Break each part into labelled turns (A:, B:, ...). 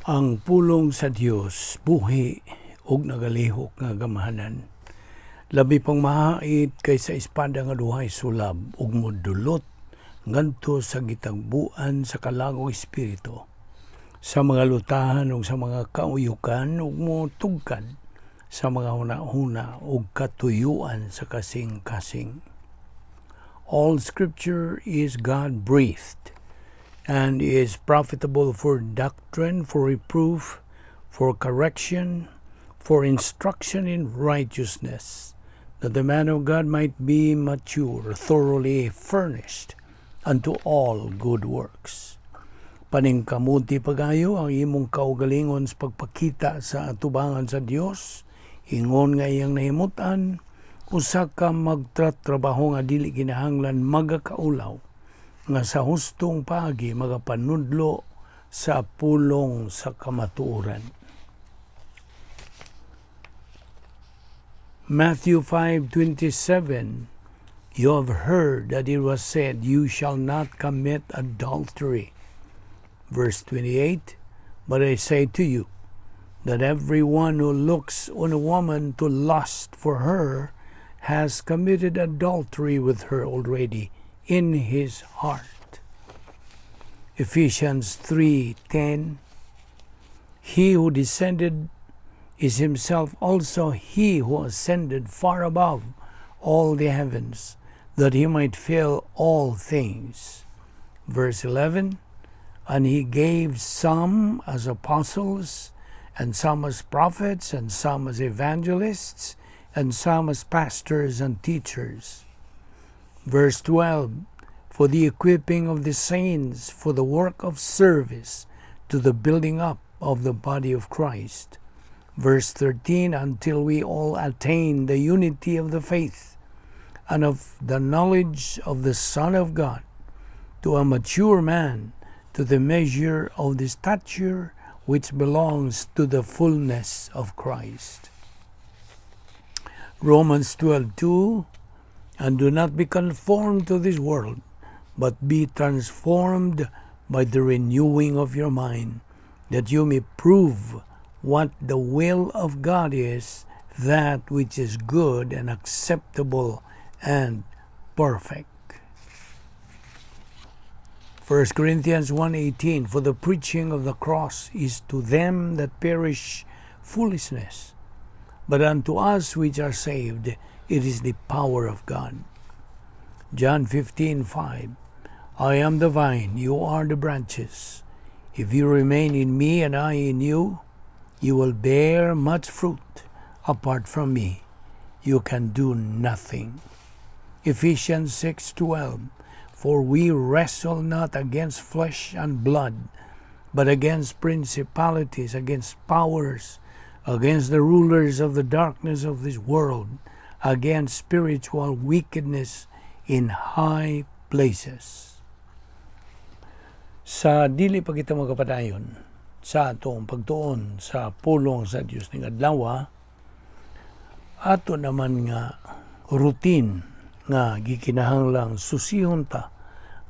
A: Ang pulong sa Dios buhi ug nagalihok nga gamhanan. Labi pang mahait kaysa espada nga duhay sulab ug modulot ngadto sa gitagbuan sa kalagong espiritu, sa mga lutahan ug sa mga kauyukan, ug motugkad sa mga hunahuna ug katuyuan sa kasing-kasing. All scripture is God-breathed and is profitable for doctrine, for reproof, for correction, for instruction in righteousness, that the man of God might be mature, thoroughly furnished unto all good works. Paningkamuti pagayo ang imong kaugalingon sa pagpakita sa atubangan sa Dios, ingon nga iyang nahimutan, usa ka magtratrabaho nga dili kinahanglan magakaulaw, nga sa hustong paagi magapanudlo sa pulong sa kamatuoran. Matthew 5:27. You have heard that it was said, "You shall not commit adultery." Verse 28. But I say to you that everyone who looks on a woman to lust for her has committed adultery with her already in his heart. Ephesians 3:10. He who descended is himself also he who ascended far above all the heavens, that he might fill all things. Verse 11. And he gave some as apostles, and some as prophets, and some as evangelists, and some as pastors and teachers. Verse 12. For the equipping of the saints, for the work of service, to the building up of the body of Christ. Verse 13, until we all attain the unity of the faith and of the knowledge of the Son of God, to a mature man, to the measure of the stature which belongs to the fullness of Christ. Romans 12:2. And do not be conformed to this world, but be transformed by the renewing of your mind, that you may prove what the will of God is, that which is good and acceptable and perfect. 1 Corinthians 1:18. For the preaching of the cross is to them that perish foolishness, but unto us which are saved it is the power of God. John 15:5. I am the vine, you are the branches. If you remain in me and I in you, you will bear much fruit. Apart from me, you can do nothing. Ephesians 6:12. For we wrestle not against flesh and blood, but against principalities, against powers, against the rulers of the darkness of this world, against spiritual wickedness in high places. Sa dili pa kita magkapadayon sa atong pagtuon sa pulong sa Dios ning adlaw, ato naman nga routine nga gikinahanglang susihon ta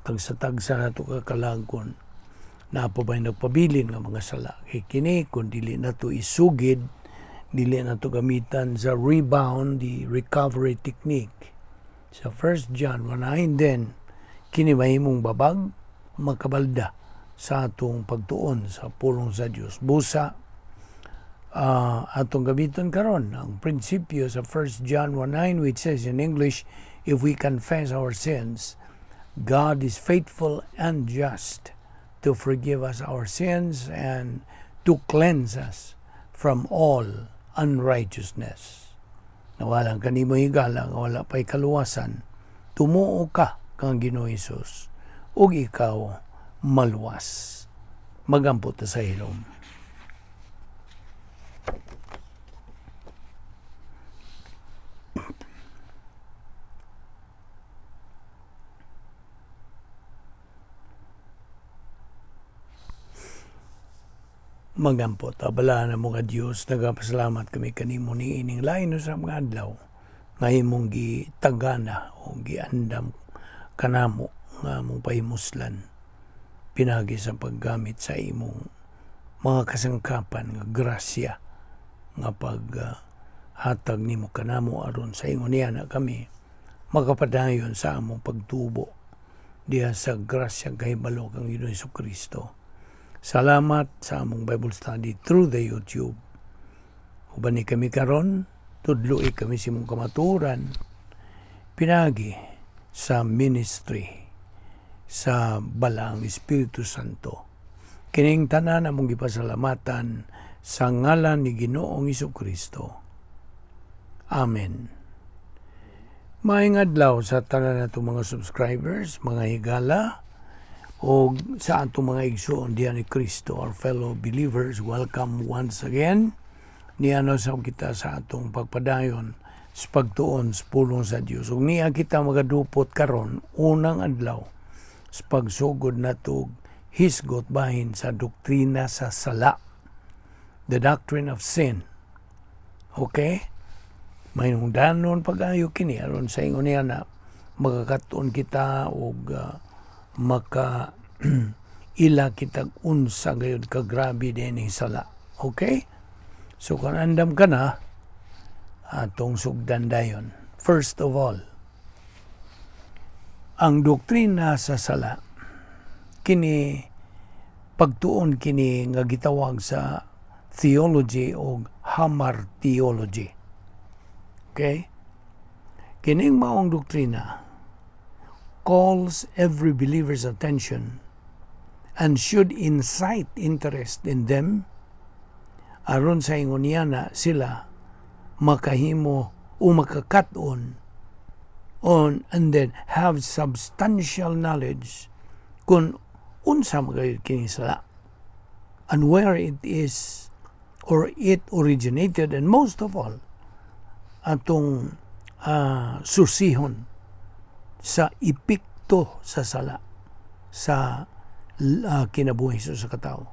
A: tagsa-tagsa nato kakalagon naa pa ba'y nagpabilin nga mga sala, kay kini kung dili nato isugid, dili nato gamitan sa rebound, the recovery technique sa 1 John 1:9, then kini mahimong babag makabalda sa atong pagtuon sa pulong sa Dios. Busa atong gamiton karon ang prinsipyo sa 1 John 1:9, which says in English, "If we confess our sins, God is faithful and just to forgive us our sins and to cleanse us from all unrighteousness." Nawalang kanimo higala nga wala pa'y kaluwasan, tumuo ka kang Ginoo Hesus ug ikaw maluwas. Magampo ta sa hilom. Magampo ta. Balaan mo nga Dios, nagapasalamat kami kanimo niining lain sa mga adlaw nga imong gitagana o giandam kanamo nga among pahimuslan pinagi sa paggamit sa imong mga kasangkapan nga grasya nga pag hatag nimo kanamo aron sa ingon niya na kami makapadayon sa among pagtubo diha sa grasya kahibalo kang Ginoong Kristo. Salamat sa among Bible study through the YouTube. Uban ni kami karon, tudloi kami sa imong kamatuoran pinaagi sa ministry sa Balaang Espiritu Santo. Kining tanan among gipasalamatan sa ngalan ni Ginoong Kristo. Amen. Maayong adlaw sa tanan natong mga subscribers, mga higala, o sa atong mga igsoon diha ni Kristo, our fellow believers, welcome once again. Niano sa kita sa atong pagpadayon sa pagtuon sa pulong sa Dios. Ug niya kita magadupot karon, unang adlaw sa pagsugod nato hisgot bahin sa doktrina sa sala. The doctrine of sin. Okay? Mahinungdanon pag-ayo kini aron sa ingon niya na makakaton kita og maka ila kitag unsa gayud kagrabe din sala. Okay? So kung andam ka na, atong sugdan dayon. First of all, ang doktrina sa sala kini, pagtuon kini nga gitawag sa theology o hamartiology. Okay? Kining maong doktrina calls every believer's attention and should incite interest in them aron sa ingon niya na sila makahimo o makakat-on on and then have substantial knowledge kung unsa magayud kini sala and where it is or it originated, and most of all atong susihon sa epekto sa sala sa kinabuhi sa katao.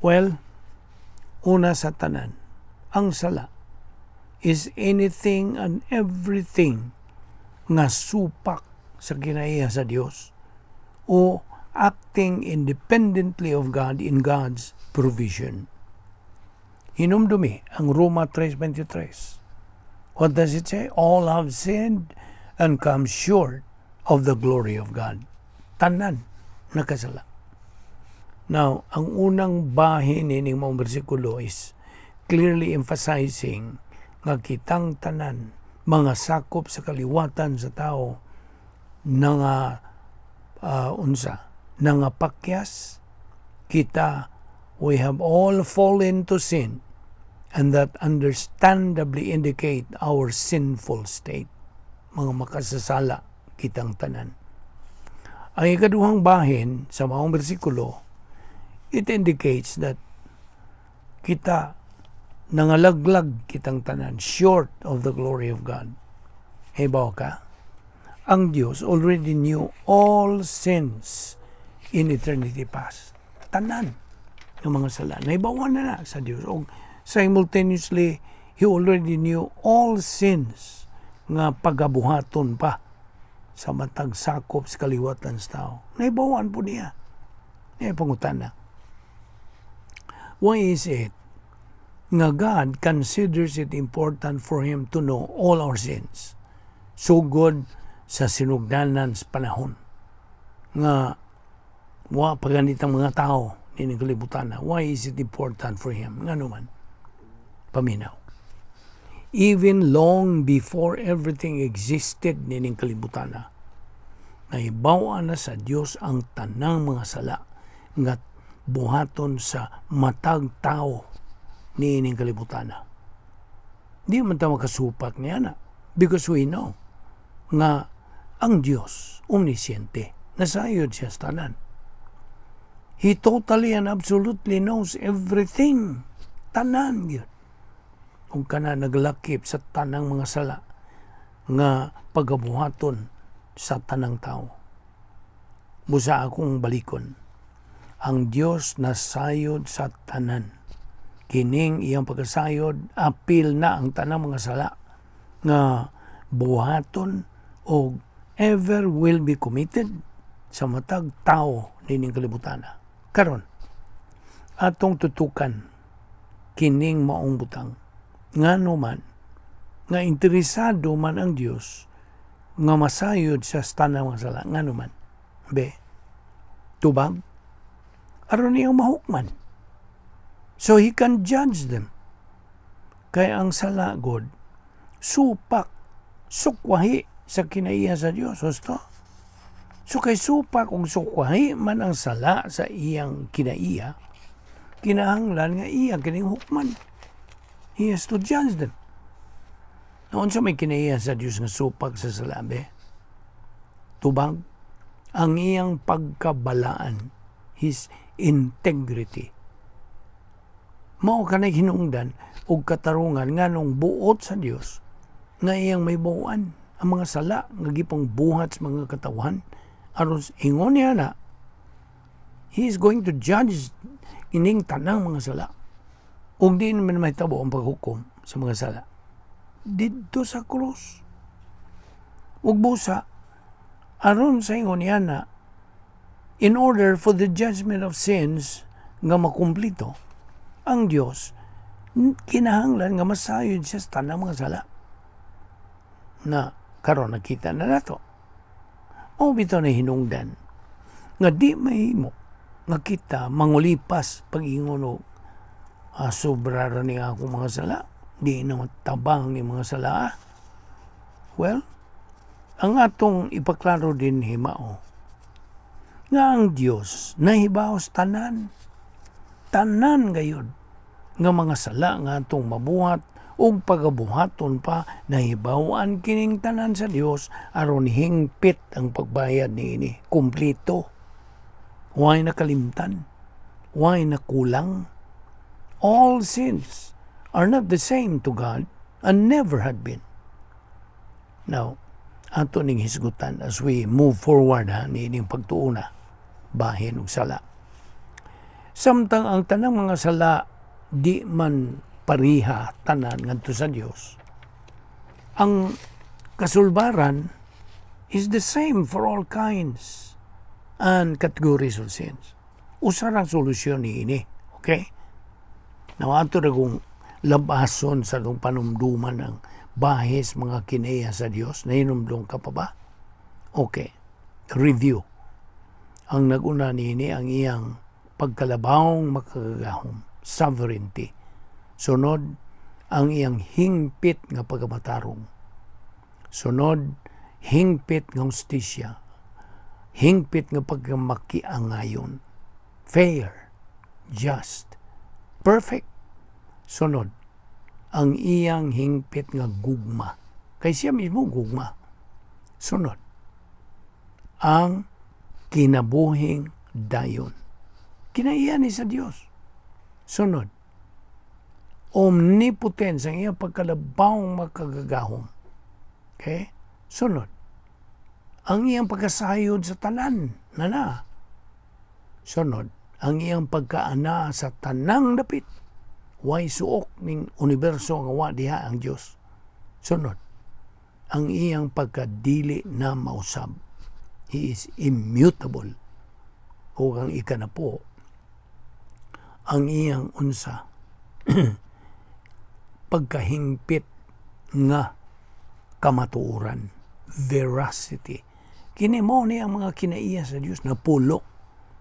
A: Well, una sa tanan, ang sala is anything and everything nga supak sa kinaiya sa Dios o acting independently of God in God's provision. Hinumdumi ang Roma 3:23. What does it say? "All have sinned and come short of the glory of God." Tanan nakasala. Now, ang unang bahin nining maong bersikulo is clearly emphasizing nga kitang tanan mga sakop sa kaliwatan sa tao nga unsa nangapakyas kita. We have all fallen to sin, and that understandably indicate our sinful state. Mga makasasala kitang tanan. Ang ikaduhang bahin sa maong bersikulo, it indicates that kita nangalaglag kitang tanan short of the glory of God. Hibaw ka? Ang Diyos already knew all sins in eternity past. Tanan ng mga sala. Nahibawan na na sa Diyos. O simultaneously, He already knew all sins nga pagabuhaton pa sa matag sakop sa kaliwatan sa tao. Nahibawan po niya. Niya pangutana. Why is it nga God considers it important for Him to know all our sins? Sugod sa sinugdanan sa panahon nga wa pa ganitang mga tao nining kalibutan na. Why is it important for Him? Ngano man? Paminaw. Even long before everything existed nining kalibutan na, nahibaw-an na sa Dios ang tanang mga sala nga buhaton sa matag tao niining kalibutan na. Di man ta makasupak niya na because we know nga ang Dios omnisciente, nasayod siya sa tanan. He totally and absolutely knows everything. Tanan yun. Kung kana naglakip sa tanang mga sala nga pagabuhaton sa tanang tao. Busa akong balikon. Ang Dios nasayod sa tanan. Kining iyang pagkasayod, apil na ang tanang mga sala nga buhaton o ever will be committed sa matag tao nining kalibutan. Karon, Atong tutukan kining maong butang. Ngano man nga interesado man ang Dios nga masayod sa tanang mga sala? Ngano man? Be, tubag aron niyang mahukman. So he can judge them. Kay ang sala god, supak, sukwahi sa kinaiya sa Dios. Husto? So kay supak ug sukwahi man ang sala sa iyang kinaiya, kinahanglan nga iya kining hukman. He has to judge them. Unsa may kinaiya sa Dios nga supak sa sala, be? Tubag ang iyang pagkabalaan, his integrity. Mao kanay hinungdan og katarungan nganong buot sa Dios nga iyang mahibaw-an ang mga sala nga gipang buhat sa mga katawhan, aron ingon niya na he is going to judge ining tanang mga sala. Ug di naman mahitabo ang paghukom sa mga sala didto sa krus. Ug busa aron sa ingon niya na in order for the judgment of sins nga makumplito, ang Dios kinahanglan nga masayod siya sa tanang mga sala na karon nakita na nato. Mao bitaw na hinungdan nga di mahimo nga kita mangulipas pag-ingon og sobra ra ni akong mga sala, di na matabang ni mga sala. Well, ang atong ipaklaro din mao nga ang Dios nahibaw sa tanan, tanan gayud nga mga sala nga atong mabuhat ug pagabuhaton pa. Nahibaw-an kining tanan sa Dios aron hingpit ang pagbayad niini, kumpleto, way nakalimtan, way nakulang. All sins are not the same to God and never had been. Now, ato ning hisgutan as we move forward ha, niining pagtuona bahin og sala. Samtang ang tanang mga sala di man pariha tanan ngadto sa Dios, ang kasulbaran is the same for all kinds and categories of sins. Usa rang solusyon niini. Okay? Now, ato na kung labason sa atong panumduman ang bahes mga kinaiya sa Dios. Nahinumdum ka pa ba? Okay. Review. Ang naguna niini, ang iyang pagkalabawong makagagahom, sovereignty. Sunod, ang iyang hingpit nga pagkamatarong. Sunod, hingpit nga hustisya. Hingpit nga pagkamakiangayon. Fair, just, perfect. Sunod, ang iyang hingpit nga gugma. Kay siya mismo gugma. Sunod, ang kinabuhing dayon. Kinaiya ni sa Dios. Sunod, omnipotence, ang iyang pagkalabawng makagagahom. Okay? Sunod, ang iyang pagkasayod sa tanan, nana. Sunod, ang iyang pagkaana sa tanang dapit. Way suok ning universo nga wa diha ang Dios. Sunod, ang iyang pagkadili na mausab. He is immutable. O ang ikanapo, ang iyang unsa, pagkahingpit nga kamatuoran, veracity. Kini mo ni ang mga kinaiya sa Dios na pulo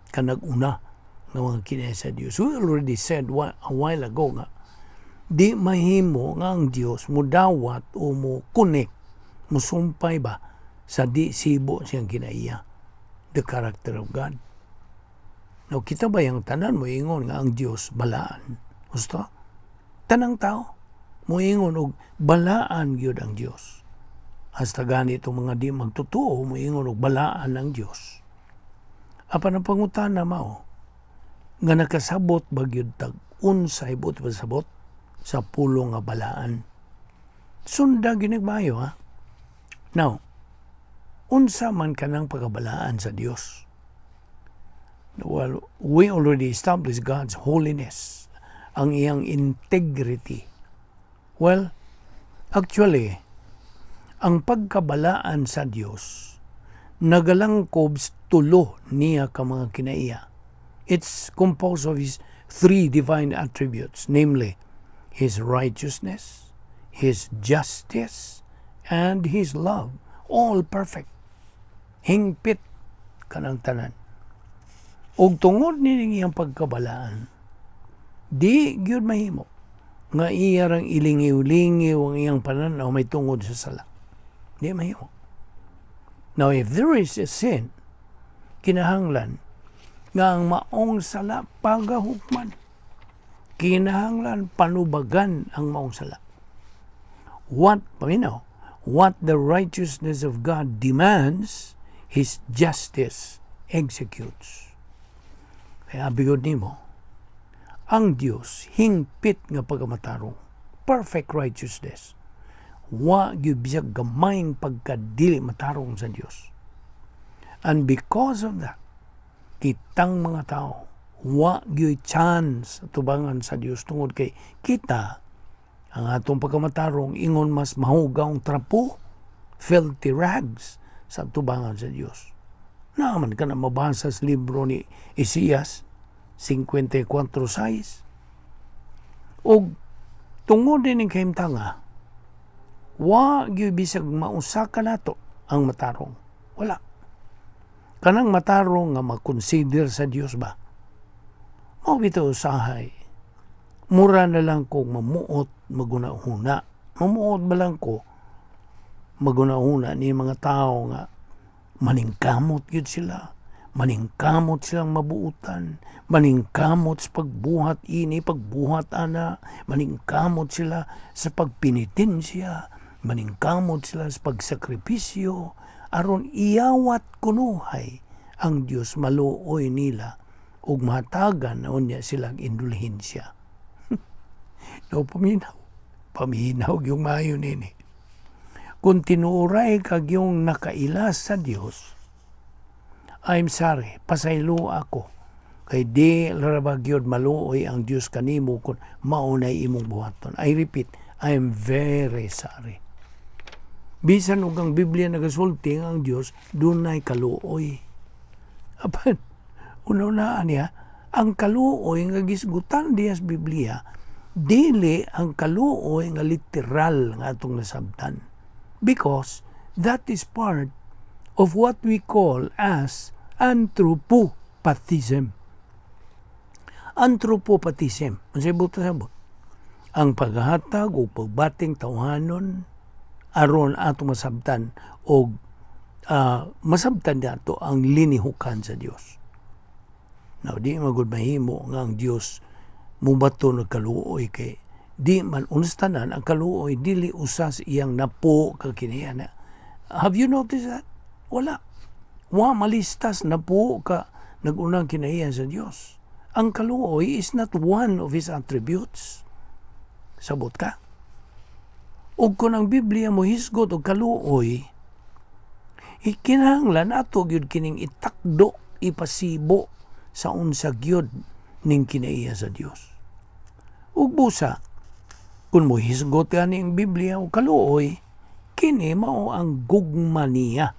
A: ka nag-una nga mga kinaiya sa Dios. We already said a while ago nga di mahimo nga ang Dios mudawat o mo connect, musumpay ba sa di sibo siyang kinaiya, the character of God. Now, kita ba yung tanan mo ingon nga ang Dios balaan? Gusto? Tanang tao moingon og balaan gyud ang Dios. Hasta ganito mga di magtotoo moingon og balaan ang Dios. Apan ang pangutana mao nga nakasabot ba gyud tag unsay buot pasabot sa pulong nga balaan? Sunda gyud maayo ha. Now, unsa man kanang pagkabalaan sa Dios? Well, we already established God's holiness, ang iyang integrity. Well, actually, ang pagkabalaan sa Dios nagalangkob sa tulo niya ka mga kinaiya. It's composed of His Three divine attributes, namely His righteousness, His justice, and His love, all perfect. Hingpit kanang tanan. Ug tungod nining iyang pagkabalaan, di gyud mahimo nga iya rang ilingiw-lingiw ang iyang pananaw may tungod sa sala. Di mahimo. Now, if there is a sin, kinahanglan nga ang maong sala pagahukman. Kinahanglan panubagan ang maong sala. What, paminaw, what the righteousness of God demands, His justice executes. Kaya bigod nimo, ang Dios hingpit nga pagkamatarong, perfect righteousness. Wa gyud bisag gamayng pagkadili matarong sa Dios. And because of that, kitang mga tao wa gyud chance sa tubangan sa Dios tungod kay kita, ang atong pagkamatarong ingon mas mahugawng trapo, filthy rags sa tubangan sa Dios. Naman ka na mabasa sa libro ni Isaias 54:6. Og tungod din ning kahimtanga, wa gyud bisag mausa ka nato ang matarong. Wala. Kanang matarong nga makonsider sa Dios ba? Mao bitaw usahay. Mura na lang kog mamuot maguna-huna. Mamuot ba lang ko maguna-huna ni mga tao nga maningkamot gyud sila. Maningkamot silang mabuutan, maningkamot sa pagbuhat ini, pagbuhat ana, maningkamot sila sa pagpenitensya, maningkamot sila sa pagsakripisyo, aron iyawat kunuhay ang Dios maluoy nila ug mahatagan na unya silang indulhensya. No, paminaw. Paminaw yung maayo nini. Kung tinuoray kag yung nakaila sa Dios, I'm sorry, pasaylo ako. Kay di ra ba gyud maluoy ang Dios kanimo kung maunay imong buhaton. I repeat, I am very sorry. Bisan og ang Biblia nagasulti nga ang Dios dunay kaluoy. Apan, una-unaan niya, ang kaluoy nga gisgutan diya sa Biblia, dili ang kaluoy nga literal nga atong nasabtan. Because that is part of what we call as anthropopathism. Anthropopathism. Unsay buot sabot? Ang paghatag o pagbating tawhanon aron atong masabtan og masabtan nato ang linihukan sa Dios. Now, di magud mahimo nga ang Dios mubato nagkaluoy kay di man unstanan ang kaluoy, dili usas iyang napo ka kinaiya. Have you noticed that? Wala. Wa malistas napo ka nagunang kinaiya sa Dios. Ang kaluoy is not one of His attributes. Sabot ka? Ug kung ang Biblia mo hisgot og kaluoy, ikinahanglan ato gyud kining itakdo, ipasibo sa unsa gyud ning kinaiya sa Dios. Ug busa, kung mohisgot gani ang Biblia og kaluoy, kini mao ang gugma niya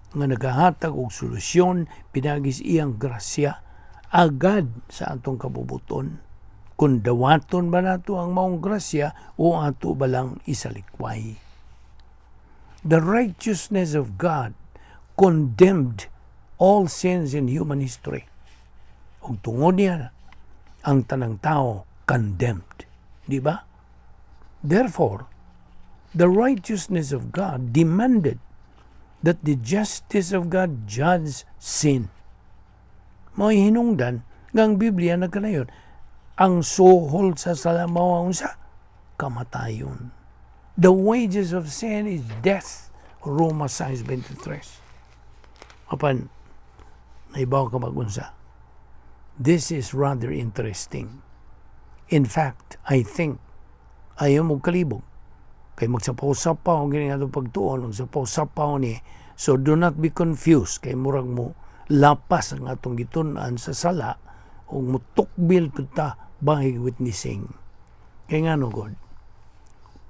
A: nga nagahatag og solusyon pinagi sa iyang grasya agad sa atong kabubuton. Kung dawaton ba nato ang maong grasya o ato ba lang isalikway. The righteousness of God condemned all sins in human history. Ug tungod niya, ang tanang tao condemned. Di ba? Therefore, the righteousness of God demanded that the justice of God judge sin. Mao'y hinungdan nga ang Biblia nagkanayon, ang suhol sa sala mao ang sa kamatayon. The wages of sin is death. Roma 6:23. Apan, naibaw ka magunsa. This is rather interesting. In fact, I think, ayaw mo kalibog. Kay magsapaw-sapaw ang gini atong pagtuon, magsapaw-sapaw ni. So do not be confused kay murag mo lapas ang atong gitun-an sa sala o mutukbil pud ta by witnessing. Kay ngano god?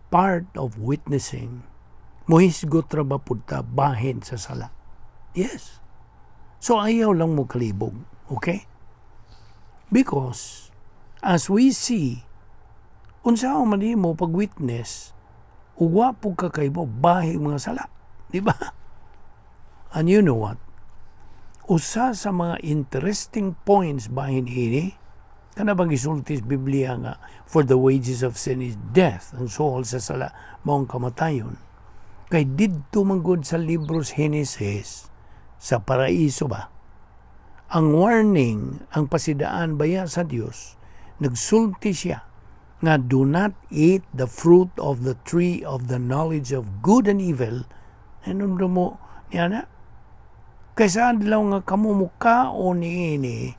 A: Part of witnessing, muhisgot ra ba pud ta bahin sa sala? Yes. So ayaw lang mo kalibog. Okay? Because As we see, unsa man nimo pag witness ug wa pud ka kaibaw bahin mga sala, di ba? And you know what? Usa sa mga interesting points bahin ini, kana bang gisulti sa Biblia nga "For the wages of sin is death," ang suhol sa sala mao ang kamatayon. Kay didto man gud sa libro sa Genesis, sa paraiso ba, ang warning, ang pasidaan baya sa Dios, nagsulti siya nga "Do not eat the fruit of the tree of the knowledge of good and evil." Ano mo niya na? Kay sa adlaw nga kamo mukaon niini,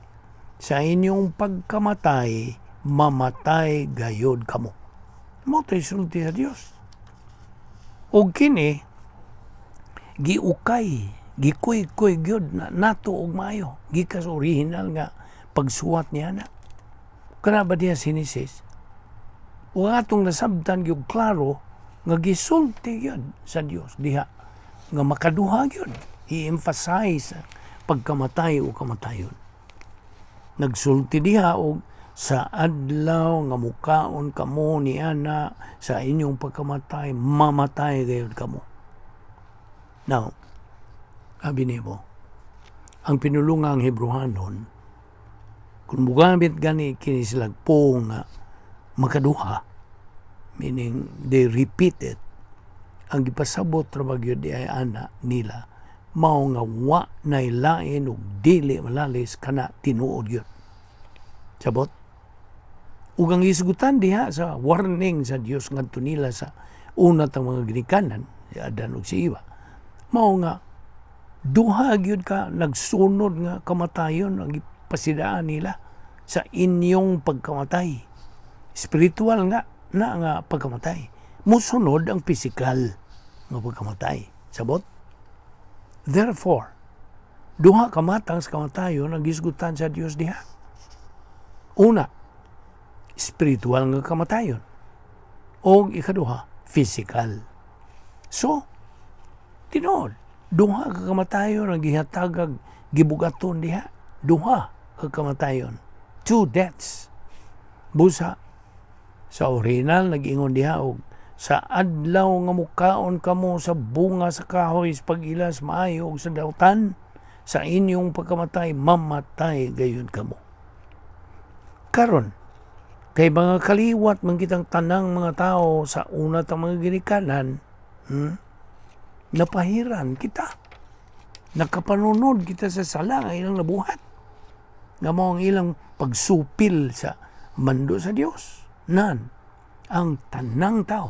A: sa inyong pagkamatay, mamatay gayod kamo. Mao to'y sulti sa Dios. Og kini, giukay, gikuy-kuy gyud na nato og maayo gikan sa original nga pagsuwat niya na. Kana ba diya Genesis? Ug atong nasabtan gyud klaro nga gisulti gyud sa Dios diha nga makaduha gyud. I-emphasize pagkamatay o kamatayon. Nagsulti diha og sa adlaw nga mukaon kamo ni ana, sa inyong pagkamatay, mamatay gayud kamo. Now, abi nimo, ang pinulungang Hebrehanon, kung mugamit gani kini sila pong nga makaduha, meaning they repeat it, ang gipasabot ra ba gyud ay ana nila mao nga wa nay lain ug dili malalis kana tinuod gyud. Sabot? Ug ang isgutan diha sa warning sa Dios ngadto nila sa una tang mga ginikanan, si Adan ug si Eva, mao nga duha gyud ka nagsunod nga kamatayon ang gipasidaan nila, sa inyong pagkamatay. Spiritual nga na nga pagkamatay. Musunod ang physical nga pagkamatay. Sabot? Therefore, duha ka matang sa kamatayon ang gisgutan sa Dios diha. Una, spiritual nga kamatayon. O ikaduha, physical. So, tinuod, duha ka kamatayon ang gihatagag gibugaton diha. Duha ka kamatayon. Two deaths. Busa, sa original, nag-ingon diha og sa adlaw nga mukaon kamo sa bunga sa kahoy sa pag-ila sa maayo ug sa dautan, sa inyong pagkamatay, mamatay gayon kamo. Karon, kay mga kaliwat man kitang tanang mga tao sa una tang mga ginikanan, Napahiran kita. Nakapanunod kita sa sala nga ilang nabuhat. Nga mao ang ilang pagsupil sa mando sa Dios. Nan, ang tanang tao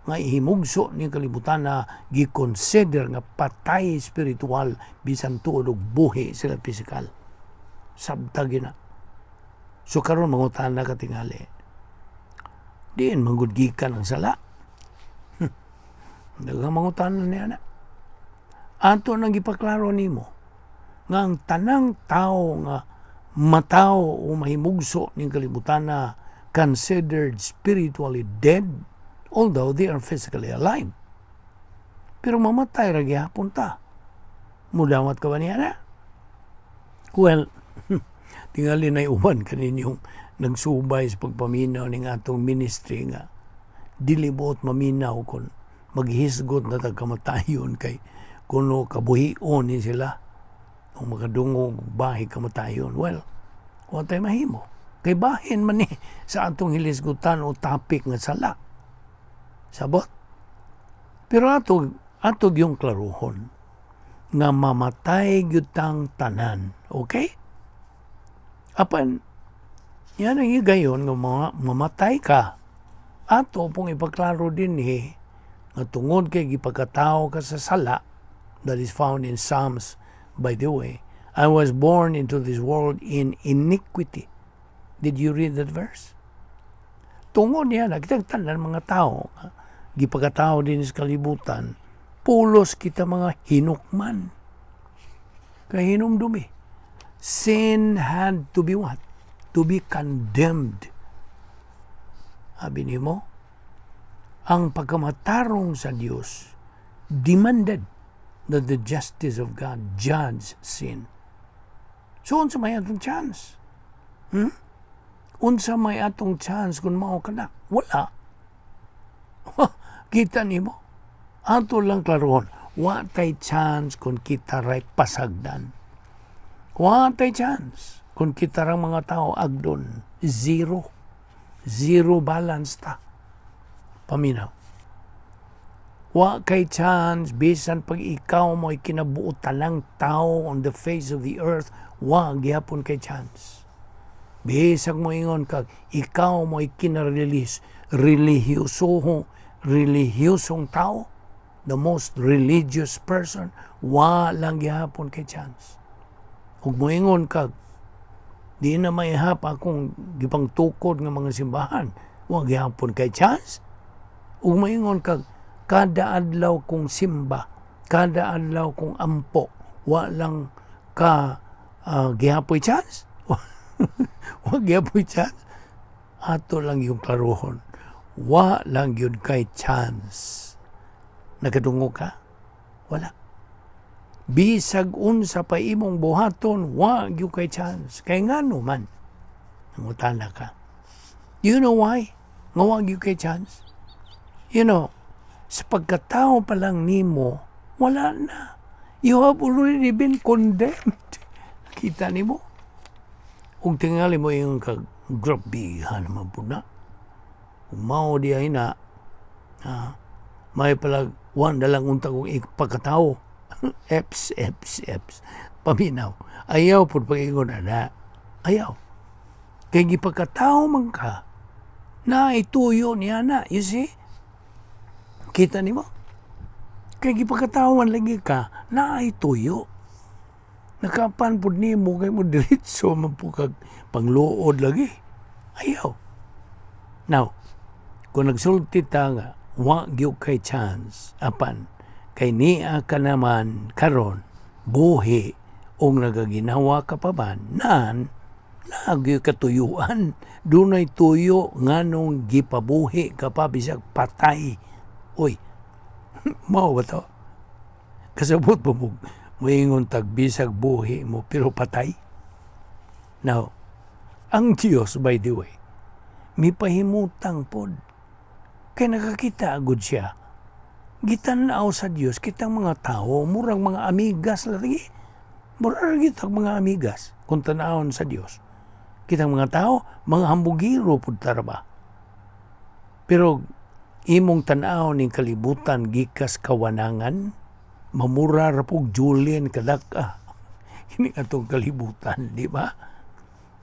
A: nga ihimugso ni kalibutan na gi-consider nga patay spiritual bisan tuod og buhi sila physical. Sabta gina. So karon mangutana ka tingali. Diin man gud gikan ang sala? Daghang mangutana niya na. Ato nang gipaklaro nimo nga ang tanang tao nga matawo o mahimugso ning kalibutan na considered spiritually dead although they are physically alive. Pero mamatay ra gihapon ta. Mudawat ka ba niya na? Well, tingali na uban kaninyong nagsubay sa pagpaminaw ning atong ministry nga dili buot maminaw kon maghisgot na tag kamatayon kay kuno kabuhion ni sila kung makadungog bahi kamatayon. Well, wa tay mahimo. Kay bahin man ni sa atong hilisgutan o topic nga sala. Sabot? Pero ato yung klaruhon nga mamatay gyud tang tanan. Okay? Apan, yan ang higayon nga mga mamatay ka. Ato pong ipaklaro din eh, nga tungod kay gipagkatao ka sa sala, that is found in Psalms, by the way, "I was born into this world in iniquity." Did you read that verse? Tungod niya, nakitang tanan mga tao, gipagkatao din sa kalibutan, pulos kita mga hinukman. Kay hinumdumi. Sin had to be what? To be condemned. Sabi nimo, ang pagkamatarong sa Dios demanded that the justice of God judge sin. So, unsa may atong chance? Unsa may atong chance kung mao kana? Wala. Kita nimo? Ato lang klarohon. Wa tay chance kung kita ray pasagdan. Wa tay chance kung kita rang mga tao agdon. Zero. Zero balance ta. Paminaw. Wa kay chance bisan pag ikaw mo'y kinabuotan ng tao on the face of the earth, wa gihapon kay chance. Bisag mo ingon kag ikaw mo'y kinarelihiyoso, relihiyosong tao, the most religious person, wa lang gihapon kay chance. Ug moingon kag di na maihap akong gipangtukod nga mga simbahan, wa gihapon kay chance. Ug moingon kag kada adlaw kong simba, kada adlaw kong ampo, wa lang ka gihapoy chance. Wa gihapoy chance. Ato lang yung klaruhon. Wa lang yun kay chance. Nakadungog ka? Wala. Bisag unsa pa imong buhaton, wa gyud kay chance. Kay ngano man? Nangutana ka. You know why? Nga wa gyud kay chance? Sa pagkatao pa lang nimo, wala na. You have already been condemned. Kita nimo? Kung tingali mo yung kag, grabihan naman po na. Kung mao di ay na, may palag, wan na lang unta kong ipagkatao. Eps, eps, eps. Paminaw. Ayaw po pag-ingon na. Ayaw. Kay gipagkatao man ka, na ituyo niya na. You see? Kita nimo? Kay gipagkatawan lagi ka, na ituyo. Nakapan pud nimo kay mo diretso man po kag pangluod lagi. Ayaw. Now, kung nagsulti ta nga, wa gyud kay chance apan kay niya ka naman karon buhi ug nagaginawa ka pa man nan naa gyud katuyuan, dunay tuyo nganong gipabuhi ka pa bisag patay. Uy, mao ba to? Kasabot ba mo moingon tag bisag buhi mo pero patay? Now, ang Diyos, by the way, mipahimutang pod kay nakakita agud siya. Gitan-aw sa Dios kitang mga tao, murag mga amigas lagi. Murag kitang mga amigas kung tan-awon sa Dios. Kitang mga tao, mga hambugiro pud tara ba. Pero imong tan-aw ning kalibutan gikas kawanangan, mamura ra pug Julian kadak-a. Kini atong kalibutan, di ba?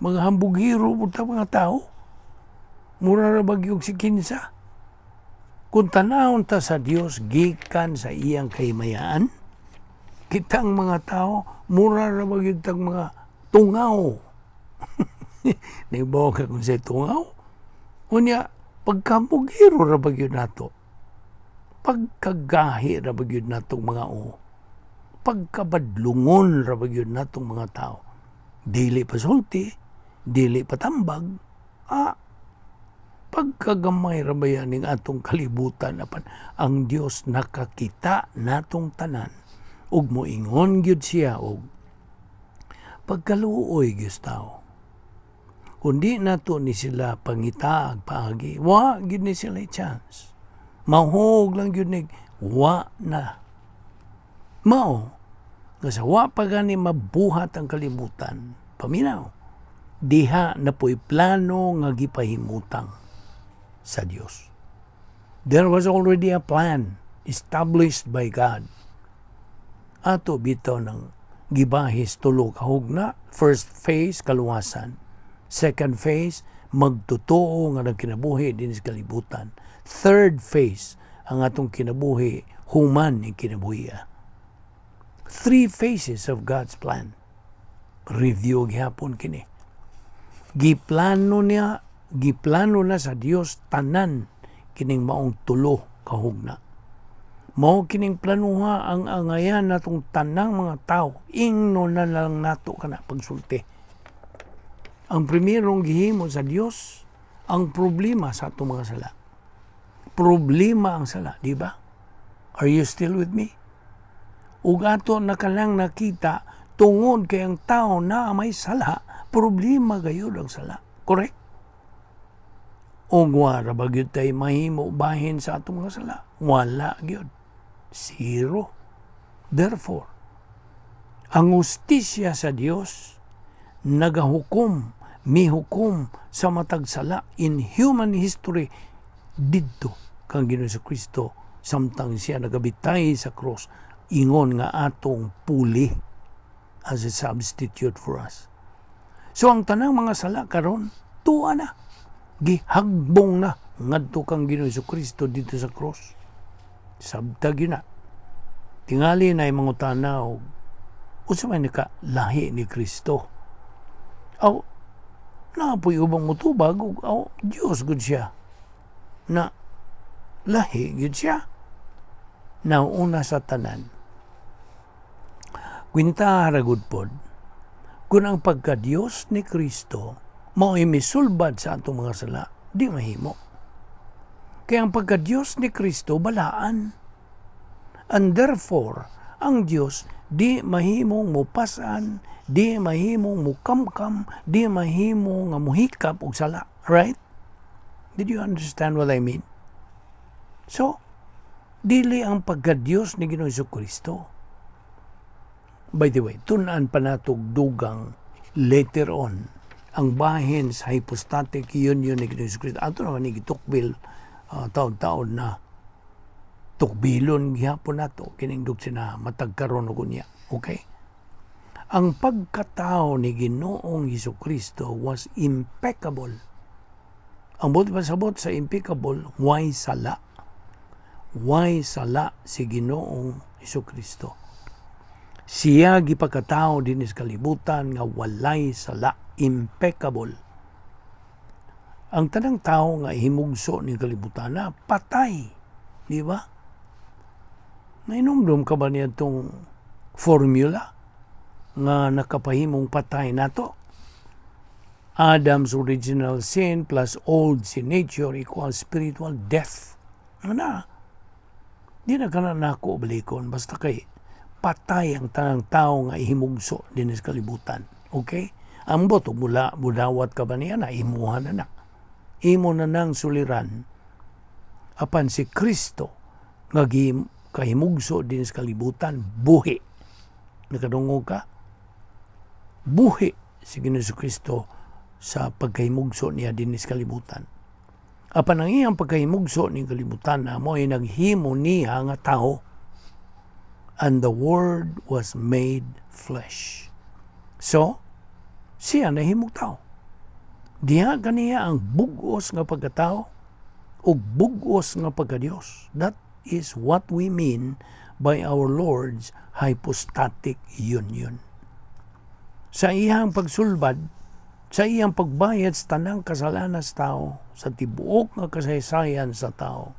A: Mga hambugiro pud ta mga tao. Mura ra bagyog si kinsa. Kung tanawon ta sa Dios gikan sa iyang kahimayaan, kitang mga tao, mura ra ba gyud tag mga tungaw. Nahibaw ka kung sa tungaw? Unya, pagkahambugiro ra ba gyud nato? Pagkagahi ra ba gyud natong mga o? Pagkabadlungon ra ba gyud natong mga tao? Dili pa sulti, dili pa tambag, pagkagamay ra ba yan ning atong kalibutan, apan ang Dios nakakita natong tanan ug moingon gyud siya og pagkaluoy gyud tao. Kung di nato ni sila pangitaag paagi, wa gyud ni sila chance. Mahog lang gyud ni wa na. Mao nga sa wa pa gani mabuhat ang kalibutan, paminaw, diha na po'y plano nga gipahimutang sa Dios. There was already a plan established by God. Ato bitaw ng gibahis tulo ka hugna. First phase, kaluwasan. Second phase, magtotoo nga nagkinabuhi din sa kalibutan. Third phase, ang atong kinabuhi, human ning kinabuhi. Three phases of God's plan. Review gihapon kini. Giplano niya, giplano na sa Dios tanan kining maong tulo ka hugna. Mao kining planuha ang angayan natong tanang mga tao. Ingno na lang nato kana pagsulti. Ang primerong gihimo sa Dios, ang problema sa atong mga sala. Problema ang sala, di ba? Are you still with me? Ug ato na kalang nakita tungod kay ang tao na may sala, problema gayud ang sala. Correct? O wa ra ba gyud tay mahimo bahin sa atong mga sala? Wala gyud. Zero. Therefore, ang hustisya sa Dios nagahukom, mihukom sa matag sala in human history didto kang Ginoong Kristo samtang siya nagabitay sa cross, ingon nga atong puli, as a substitute for us. So ang tanang mga sala karon tuwa na. Gihagbong na ngadto kang Ginoong Kristo didto sa cross. Sabta gyud na. Tingali na mangutana og unsa man ka lahi ni Kristo. Aw, naa poy ubang mutubag og aw, Dios gud siya. Na lahi gyud siya. Nauna sa tanan. Kwenta ra gud pod, kung ang pagka-Diyos ni Kristo mao'y misulbad sa atong mga sala, di mahimo. Kaya ang pagka-Diyos ni Kristo balaan. And therefore, ang Diyos di mahimong mupasan, di mahimong mukamkam, di mahimo nga muhikap og sala. Right? Did you understand what I mean? So, dili ang pagka-Diyos ni Ginoong Kristo. By the way, tun-an pa natog dugang later on ang bahin sa hypostatic union ni Ginoong Kristo. Ato naman ni gitukbil taon-taon na tukbilon gihapon nato kining doktrina matag karon ug unya. Okay? Ang pagkatao ni Ginoong Hesus Kristo was impeccable. Ang buot pasabot sa impeccable, way sala. Way sala si Ginoong Hesus Kristo. Siya gipakatao dinhi sa kalibutan nga walay sala, impeccable. Ang tanang tao nga himugso ning kalibutan na patay, di ba? Nahinumdum ka ba niya itong formula nga nakapahimong patay nato? Adam's original sin plus old sin nature equals spiritual death. Ano na? Di na ka na nako balikon. Basta kay patay ang tanang tao nga ihimugso dinhi sa kalibutan. Okay? Ang boto mula budawat ka ba niya na imuha na na. Imo na nang suliran. Apan si Kristo nga kahimugso dinhi sa kalibutan, buhi. Nakadungog ka? Buhi si Ginoong Kristo sa pagkahimugso niya dinhi sa kalibutan. Apan ang iyang pagkahimugso ning kalibutan na mo ay naghimo niya nga tao. And the Word was made flesh. So, siya nahimong tao. Diha kaniya ang bugos nga pagkatao ug bugos nga pagkadiyos. That is what we mean by our Lord's hypostatic union. Sa iyang pagsulbad, sa iyang pagbayad sa tanang kasalanan sa tao, sa tibuok nga kasaysayan sa tao,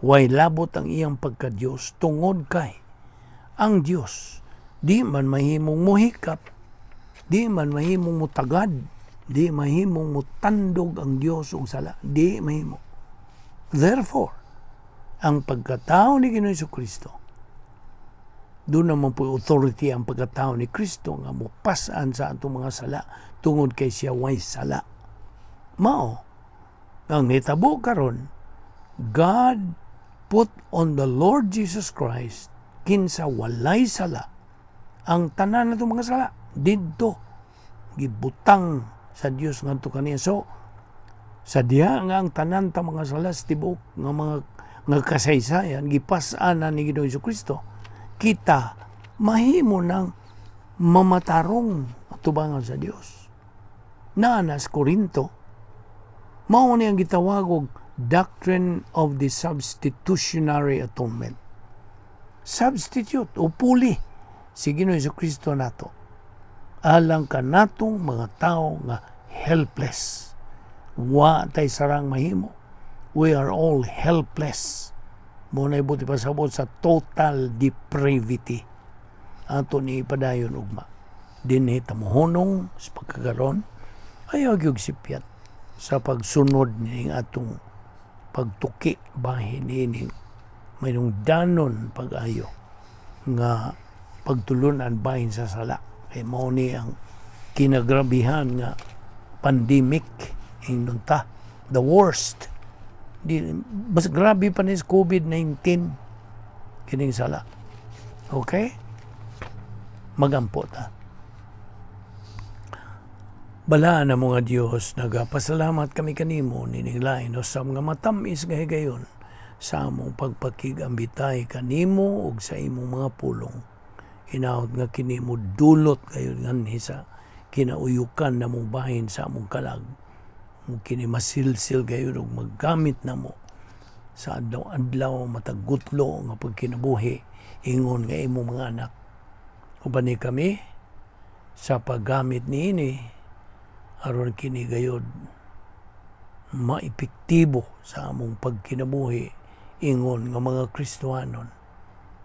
A: way labot ang iyang pagkadiyos tungod kay ang Dios di man mahimong muhikap, di man mahimong mutagad, di mahimong mutandog ang Dios og sala, di mahimo. Therefore, ang pagkatao ni Ginoong Kristo, doon naman po authority ang pagkatao ni Kristo nga mupasan sa atong mga sala tungod kay siya way sala. Mao, ang nitabo karon, God put on the Lord Jesus Christ, kinsa walay sala, ang tanan natong mga sala didto gibutang sa Dios ngadto kaniya. So sa diha nga ang tanan ta mga sala sa tibuok nga mga nga kasaysayan gipas-an na ni Ginoong Kristo, kita mahimo ng mamatarong atubangan sa Dios. Naa na sa Korinto, mao ni ang gitawag og doctrine of the substitutionary atonement. Substitute o puli si Ginoong Kristo nato alang kanatong mga tao nga helpless. Wa tay sarang mahimo. We are all helpless. Mao na buot ipasabot sa total depravity. Ato ni ipadayon ugma. Dinhi ta mohunong sa pagkakaron, ayaw gyud sipyat sa pagsunod ni atong pagtuki bahin niining mayroong danon pag-ayo nga pagtulunan bahin sa sala. Kay mao ni ang kinagrabihan nga pandemic ingnon ta. The worst. Di, mas grabe pa ni sa COVID-19 kining sala. Okay? Magampo ta. Balaan na mga Diyos, nagapasalamat kami kanimo nining lain sa mga matamis nga higayon sa among pagpakig-ambitay kanimo ug sa imong mga pulong. Hinaot nga kini mo dulot kayo nganhi sa kinauyukan namong bahin sa among kalag. Kini masilsil kayo ug maggamit namo sa adlaw-adlaw, matag gutlo nga pagkinabuhi ingon nga imong mga anak. Uban ni kami sa paggamit niini aron kini gayod maepektibo sa among pagkinabuhi ingon nga mga Kristohanon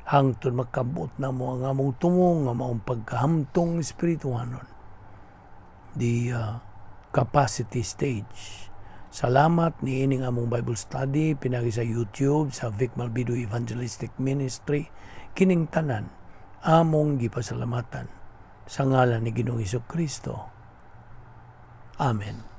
A: hangtod makabot namo ang among tumong nga maong pagkahamtong espirituhanon, the capacity stage. Salamat niining among Bible study pinagi sa YouTube sa Vic Malbido Evangelistic Ministry. Kining tanan among gipasalamatan sa ngalan ni Ginoong Kristo. Amen.